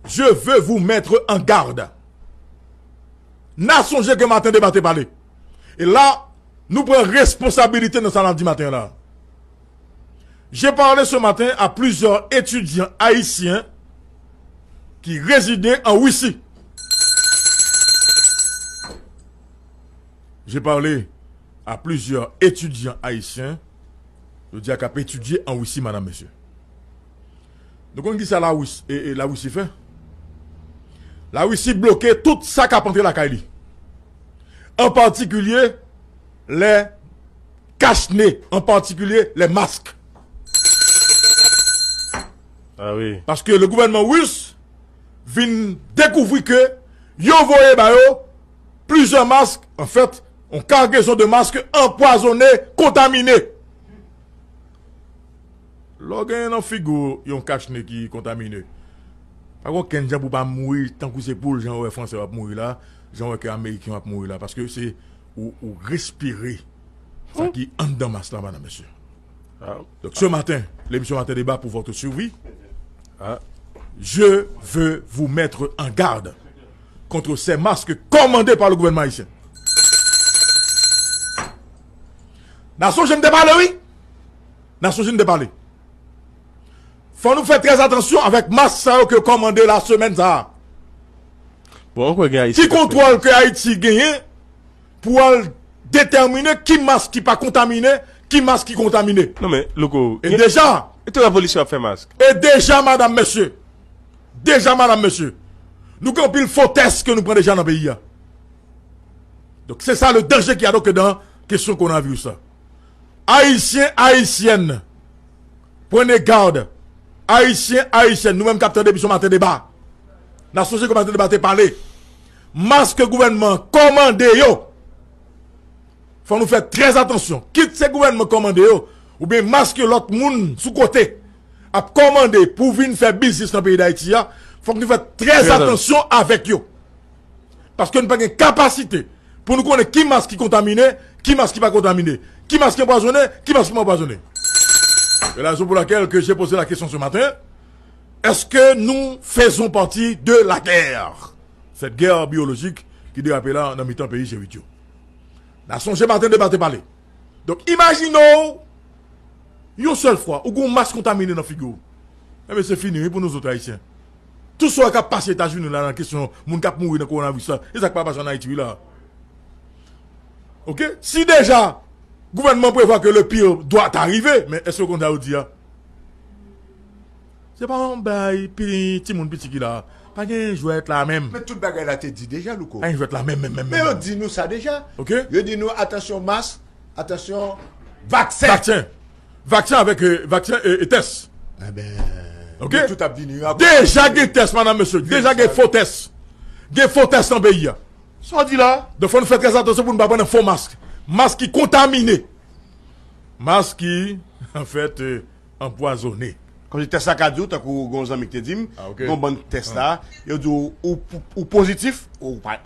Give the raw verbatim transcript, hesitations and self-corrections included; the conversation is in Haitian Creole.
Je veux vous mettre en garde. N a sonje ke maten deba te pale. E la, nou pran responsabilite nan sa n ap di maten an la. J'ai parlé ce matin à plusieurs étudiants haïtiens qui résidaient en Russie. J'ai parlé à plusieurs étudiants haïtiens, yo di a k ap etidye an Risi, madanm, mesye. Nou konn ki sa Lawis, e, e, Larisi fè? Larisi bloke tout sa k ap antre lakay li. An patikilye, lè kach ne, an patikilye, lè mask. Ah wi. Paske le gouvènman ris vin dekouvri ke yo voye ba yo plizyè mask, anfèt, yon kagezon de mask anpwazonnen, kontamine. Lè w genyen nan figi w yon kach ne ki kontamine, pa gen okenn jan pou w pa mouri tankou se poul, jan w wè Fransè yo ap mouri la, jan w wè ke Ameriken yo ap mouri la, paske se ou, ou respire sa ki anndan mask la, madanm, mesye. Ah. Donc ce matin, l'émission Matin Débat pour votre survie, ah, je veux vous mettre en garde contre ces masques commandés par le gouvernement haïtien. N a sonje m te pale, wi. N a sonje m te pale. Fò nou fè trè atansyon avèk mask sa yo ke yo kòmande la semèn sa a. Bon, ou kwè gen Ayisyen ki kontwòl ke Ayiti genyen pou al detèmine ki mask ki pa kontamine, ki mask ki kontamine? Non, men, Louko, e deja, e tout lapolis yo ap fè mask. E deja, madanm, mesye, deja, madanm, mesye, nou gen anpil fo tès ke nou pran deja nan peyi a. Donk, se sa le danje ki a donk dan kesyon kowonaviris la. Ayisyen, Ayisyèn, prenez garde. Ayisyen, Ayisyèn, nou menm k ap tande emisyon Maten Deba, n a sonje ke Maten Deba te pale. Mask gouvènman an kòmande yo, fò nou fè trè atansyon. Kit se gouvènman kòmande yo, oubyen mask lòt moun sou kote ap kòmande pou vin fè biznis nan peyi Dayiti a, fòk nou fè trè atansyon avèk yo. Paske nou pa gen kapasite pou nou konnen ki mask ki kontamine, ki mask ki pa kontamine, ki mask ki anpwazonnen, ki mask ki pa anpwazonnen. C'est la raison pour laquelle que j'ai posé la question ce matin. Est-ce que nous faisons partie de la guerre? Cette guerre biologique ki derape la nan mitan peyi G uit yo. N a sonje Maten Deba te pale. Donk, imajine w, yon sèl fwa, ou gen yon mas kontamine nan figi w. Enben, se fini, wi, pou nou zòt Ayisyen. Tout sa k ap pase Etazini la nan kesyon moun k ap mouri nan kowonaviris la, e sa k pa pase ann Ayiti, wi, la. Oke? Si deja, gouvènman prevwa ke le pire doit arriver, men èske w konn sa yo di a? Se pa yon bay pi, timoun piti ki la. Pa gen jwèt la menm. Men tout bagay la te di deja, Louko. Pa gen jwèt la menm, menm, menm, menm. Men yo di nou sa deja. Oke? Yo di nou, atansyon mas, atansyon vaksen. Vaksen. Vaksen avèk, e, vaksen e, e tès. Enben, oke? Yo tout ap vini, yo ap... Deja gen tès, madanm, mesye. Deja gen fo tès. Gen fo tès nan peyi a. Sa w di la? Donk, fò nou fè trè atansyon pou nou pa pran nan fo mask. Mask ki kontamine. Mask ki, anfèt, e, anpwazonnen. Kòmsi tès la ka di w, tankou gon zanmi ki te di m, ah, ok, gon bann tès la, yo di w, ou, ou pozitif, ou pa,